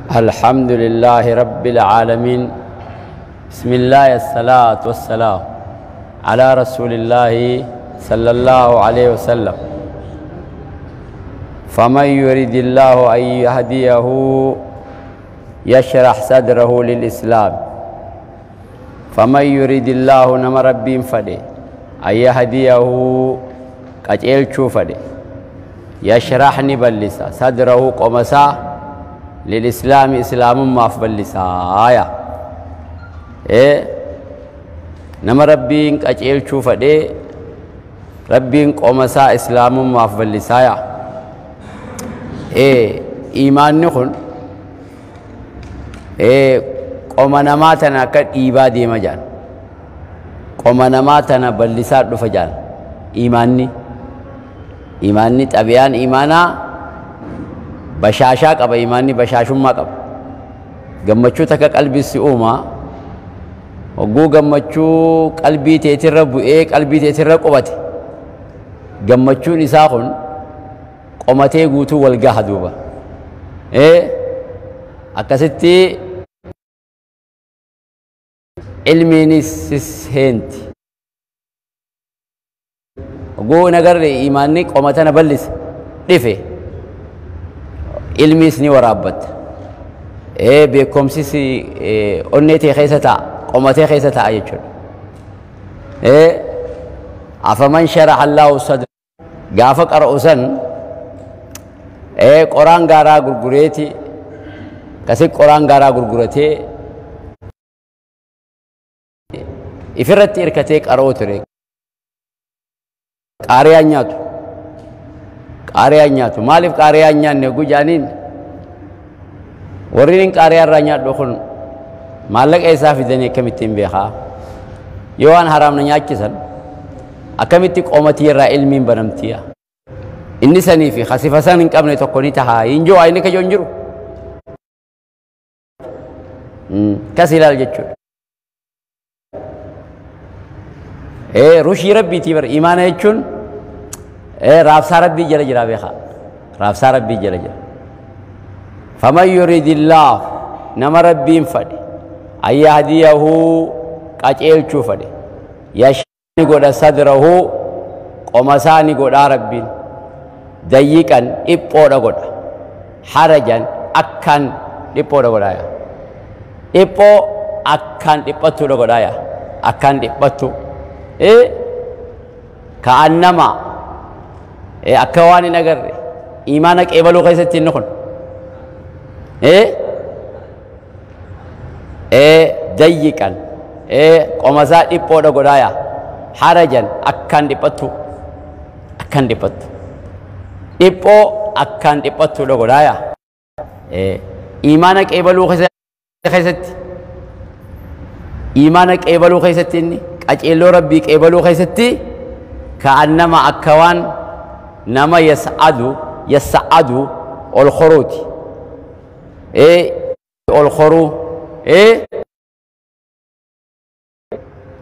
الحمد لله رب العالمين. بسم الله الصلاة والسلام على رسول الله صلى الله عليه وسلم. فمن يريد الله أن يهديه يشرح صدره للإسلام. فمن يريد الله نما ربين فدي أن يهديه قجيلچو فدي يشرح نبلسا صدره قمسا للإسلام إسلام ما فبلسا آية إيه نما ربين قجيلچو فدي ربين قمسا إسلام ما فبلسا آية إيه إيمان نخن إيه قوم نماتنا كد إيبادي مجان قوم نماتنا بلسات رفجان إيماني إيماني تبيان إيمانا بشاشا قب إيماني بشاشما قب قمتشو تكا قلبي سيوما وقو قمتشو قلبي تيترب إيه قلبي تيترب قبتي قمتشو نساخن قومتي قوتو والقاها دوبا إيه أكستي علمي سهنت وقو نقر إيماني قومتنا بلس دفه علمي سني ورابط إيه بكم سيسي إيه أنتي خيستا قومتي خيستا أيتشون إيه أفمن شرح الله صدر قافك أرؤسا إيه قرآن غارا غرغريتي كسي قرآن غارا غرغرتي إفرت إركتيك أروتري قاريانياتو قاريانياتو مالف قاريانيان نيغو جانين ورين قاريان رانيات دوخن مالك إيسا في دنيا كمتين بيخا يوان حرام نياكسن أكمتي قومتي را علمين بنمتيا إني سني في خسيفة سنين قبل تقوني تها ينجو عينك ينجرو كسيلال جتشو إيه روشي ربي تبر إيمان يجون إيه رابسا ربي جل جلاله بخا رابسا ربي جل جلاله. فمن يريد الله نما ربي فدي أن يهديه قجيل شوفدي يشني قد صدره قمساني قد ربي ضيقا إبودا قد حرجا أكن إبودا قد آية إبو أكن إبتو قد آية أكن إبتو إيه كأنما إيه أكواني نجر إيمانك إبلو خيستي نخن إيه إيه ضيقا إيه قمسا إبودا قدايا حرجا أكان دبتو أكان دبتو إبو أكان دبتو قدايا إيه إيمانك إبلو خيستي إيمانك إبلو خيستي أجلو ربك إبلو خيستي كأنما أكوان نما يسعد الخروج إيه الخرو إيه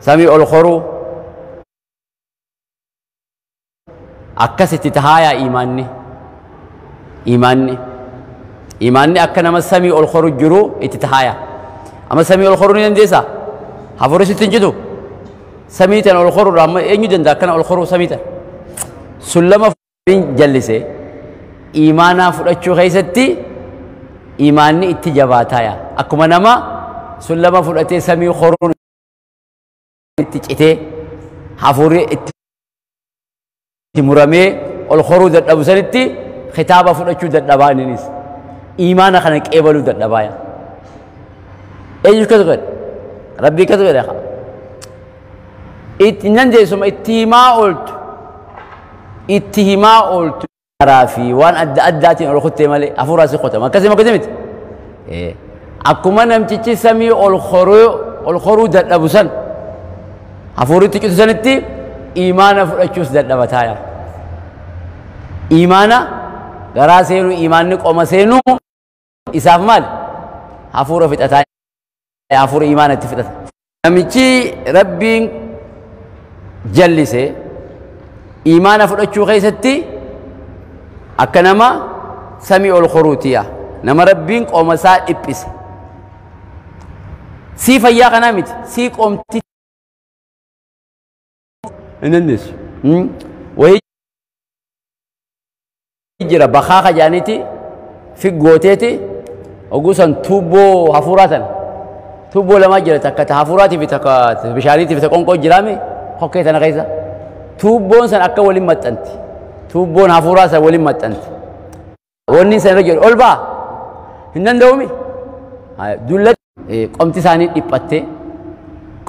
سمي الخرو أكست تهايا إيماني إيماني إيماني أكنما سمي الخروج جرو إتتهايا أما سمي الخروج نندسا حفرسي تنجدو سميتن الخرو رام إنجدن دا كان الخرو سميتن سلم بن جلسة إيمانا فرأتشو خيستي إيماني اتجاباتايا أكما نما سلم فرأتي سمي خرون اتجئتي حفوري اتمرمي الخرو ذات أبو سنتي خطابة فرأتشو ذات أبانينيس إيمانا خانك إبلو ذات أبايا إيش كذا ربي كذا يا أخي إتنان اتهما قلت اتهما قلت رافي وان أداتين أو خدت مالي أفوراسي خدت ما كذا ما كذبت إيه أكما نمتشي سمي الخرو ذات أبو سن أفوري تكتو سنتي إيمانا فرأتشوس ذات أبتايا إيمانا غراسينو إيمانك أو مسينو إساف مال أفورو فتأتايا أفور إيمانا تفتأ نمتشي ربي جلسه إيمانا فرأتشو خيستي أكنما سمي الخروتية Nama Rabbiin qooma isaa dhiphise. Sii fayyaa kanaa miti. Sii qoomti hin dandeessu. Wayii jira bakaa kajaaniiti figgooteeti ogusan tuubboo hafuuraa tan tuubboo lamaa jira, takka ta hafuuraatii fi takka bishaaniitii fi ta qonqoo jiraame hokkee tana keessa tuubboon san akka waliin maxxanti, tuubboon hafuuraa san waliin maxxanti. Wanni san irra jedhu ol ba'a hin danda'umi. Dulla qomti isaanii dhiphattee,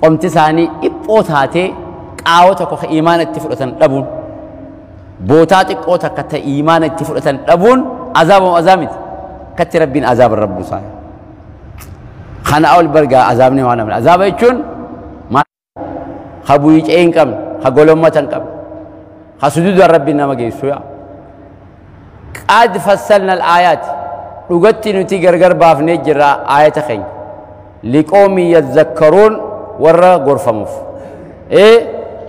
qomti isaanii dhiphoo taatee, qaawa tokko ka imaana itti fudhatan dhabuun, bootaa xiqqoo takka ta imaana itti fudhatan dhabuun azaabama azaamiti akkatti Rabbiin azaaba rabbu isaa kana ol bargaa. Azaabni waan namni azaaba jechuun ka buyicee hin qabne, ka golommata hin qabne, ka sujuudaan Rabbiin nama geessu. Yaa qad fassalna al-aayaati, dhugatti nuti gargar baafnee jirra aayata keenya, liqoomi yazzakkaruun, warra gorfamuuf,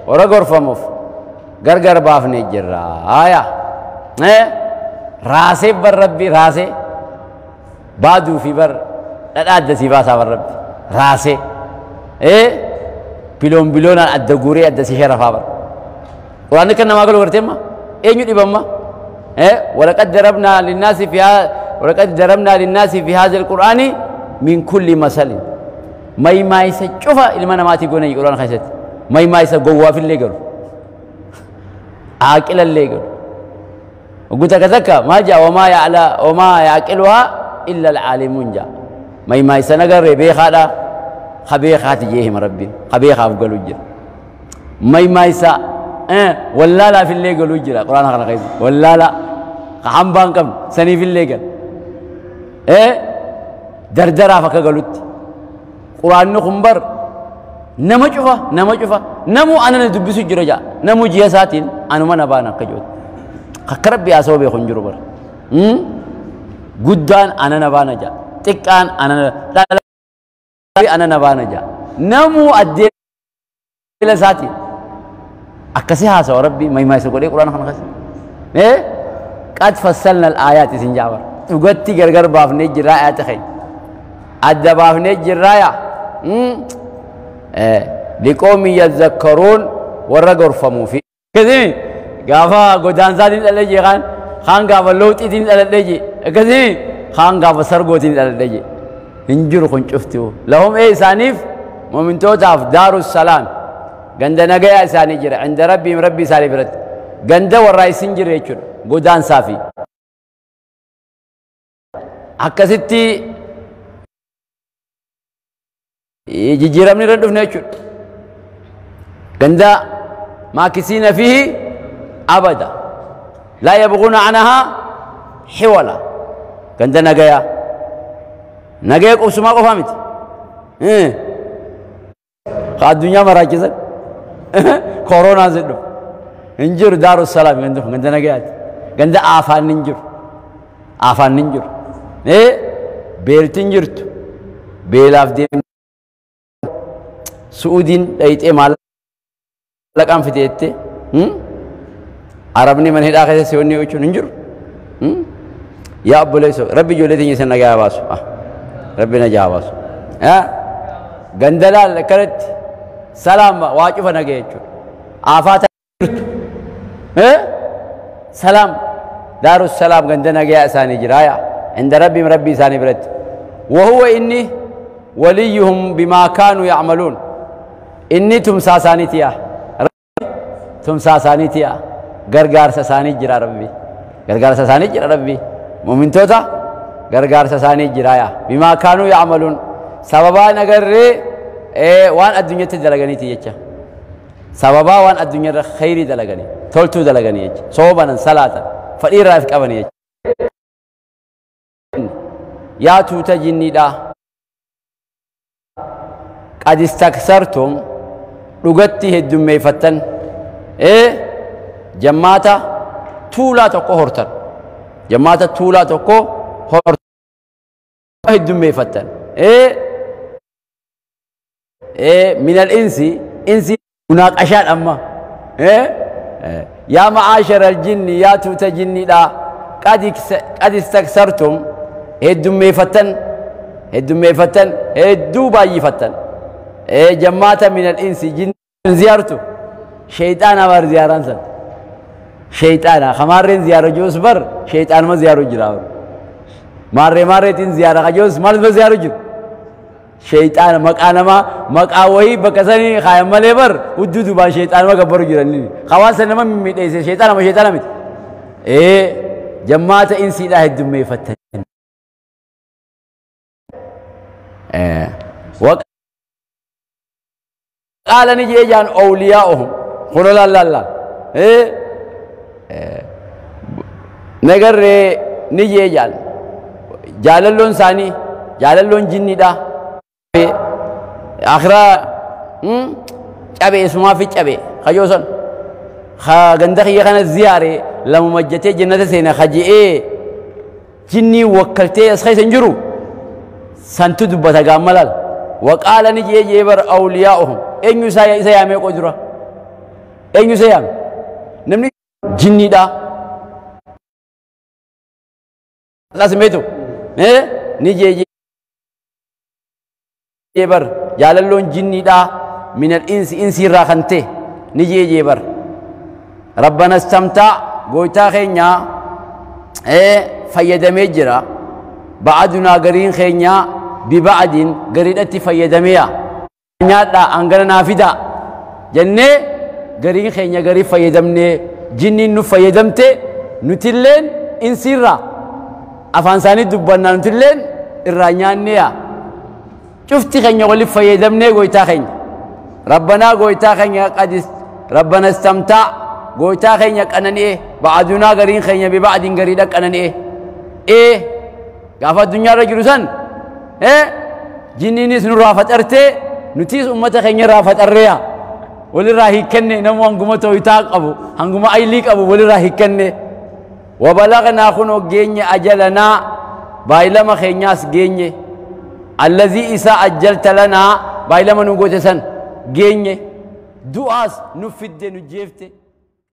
warra gorfamuuf gargar baafnee jirra. Aya raasee bar Rabbi raasee baaduu fi bar dhadhaa adda sii baasaa, bar Rabbi raasee biloon biloonaan adda guuree adda si sharafaa. Bar Quraanni kan namaa galu garteemma eenyu dhibamma? ولقد ضربنا للناس في ولقد ضربنا للناس في هذا القرآن من كل مثل. Maymaayisa cufa ilma namaatii goone Qur'aana keessatti. Maymaayisa gowwaaf illee galu, aaqila illee galu. Ogguu takka takka maal jaa? وما يعل وما يعقلها إلا العالمون jaa. Maymaayisa nagarree beekaadha, ka beekaati jee hima Rabbiin, ka beekaaf galu jira. Maymaayisa wallaalaaf illee galuu jira Qur'aana kana keessa. Wallaala ka hambaan qabne saniif illee gala, dardaraaf akka galutti. Quraanni kun bar nama cufa, nama cufa, namu anana dubbisu jira jaa, namu ji'a isaatiin anuma na baana akka jirutti akka Rabbi haasawaa beeku hin jiru. Bar guddaan anana baana jaa, xiqqaan anana, dhala anana baana jaa, namu addeela isaatiin akkasi haasawa Rabbi maymaa isa godhee Quraana kana keessa. قد فصلنا الآيات isin jaa bar, dhugatti gargar baafnee jirraa, ayata keenya adda baafnee jirraa. Yaa لقوم يذكرون, warra gorfamuufi. Akkasii gaafa godaansaatiin dhaladhe jee, kaan kaan gaafa looxiitiin dhaladhe jee, akkasii kaan gaafa sargootiin dhaladhe jee. Hin jiru kun cufti. لهم ee isaaniif, mu'mintootaaf, دار السلام, ganda nagayaa isaanii jira, عند ربهم, Rabbi isaanii biratti. Ganda warraa isin jira jechuudha godaansaa fi akkasitti jijjiiramni irra dhufne jechuudha. Ganda ماكثين فيه أبدا لا يبغون عنها حولا. Ganda nagayaa, nagaya qubsumaa qofaa miti, ka addunyaa maraachisan koronaan si dhufu hin jiru. دار السلام ganda kun ganda nagayaati, ganda aafaan hin jiru, aafaan hin jiru, beelti hin jirtu. Beelaaf deem Su'uudiin dhayixee maallaqaan fiteette, Arabni mana hidhaa keessa si wanni jechuun hin jiru. Yaa obboleessoo, Rabbi ijoollee teenya isin nagaa baasu, Rabbi nagaa baasu. Ganda laal akkanatti salaam waa cufa nagaya jechuudha. Aafaa jirtu salaam, دار السلام, ganda nagayaa isaanii jira yaa عند ربهم, Rabbi isaanii biratti. وهو inni وليهم بما كانوا يعملون, inni tumsaa isaaniiti, yaa tumsaa isaaniiti, yaa gargaarsa isaanii jira Rabbi, gargaarsa isaanii jira Rabbi, mu'mintoota gargaarsa isaanii jira. Yaa بما كانوا يعملون, sababaa nagarree waan addunyaatti dalaganiiti jecha, sababaa waan addunyaarra khayrii dalaganii, toltuu dalaganii jecha, soobanan, salaatan, fadhiirraa if qabanii jecha. Yaa tuuta jinniidha, قد استكثرتم, dhugatti heddummeeffattan, jammaata tuulaa tokko hortan, jammaata tuulaa tokko hortan, heddummeeffattan, من الإنس, insi munaaqashaan amma. يا معاشر الجن, yaa tuuta jinniidha, قد استكثرتم. heddummeeffattan heddummeeffattan hedduu baay'ifattan jammaata min al-insi jin ziyaartu shayxaana bar ziyaaraan san shayxaana kamaarreen ziyaara joos bar shayxaanuma ziyaaru jira maarree maarreetiin ziyaara kajoos maaluma ziyaaru jiru shayxaana maqaa namaa maqaa wayii bakka sanii kaayan malee bar hudduu duubaan shayxaanuma gabbaru jiran hawaasa nama mimmiidheesse shayxaanama shayxaana miti jammaata insiidhaa heddummeeffattan وقال نجي جان أولياؤهم قولوا لا لا لا نقر نجي جان جاللون ثاني جاللون جني دا آخرا جابي اسمه في جابي خجوسن خا غندخ يخنا الزيارة لما مجتي جنة سينا خجي جني وكلتي أسخي سنجرو سنتو دبتا قاملال وقال نجي جبر أولياؤهم إن يسايا سيامي قدرة إن يسايا نمني جني دا لازم يتو نجي جبر جاللون جني دا من الإنس إنسي راخنته نجي جبر ربنا استمتع قويتا خينيا فيدمي جرا بعدنا قرين خينيا ببعد قريدتي فيدميا نيادا انغنا نافدا جنة قرين خينيا قري فيدمني جنين نو فيدمتي نتلين انسيرا افانساني دبنا نتلين الرانيانيا شفتي خينيا ولي فيدمني قويتا خينيا ربنا قويتا خينيا قد ربنا استمتع قويتا خينيا قنني بعدنا قرين خينيا ببعد قريدك قنني ايه قافا الدنيا رجل سن جنينيس نرافت ارتي نتيس امته خينيا رافت الريا ولي راهي كني نمو هنغما تويتاق ابو هنغما ايليك ابو ولي راهي كني وبلغنا خنو جيني اجلنا بايلما خينياس جيني الذي إسا أجلت لنا بايلما نغوتسن جيني دعاس نفد نجيفت.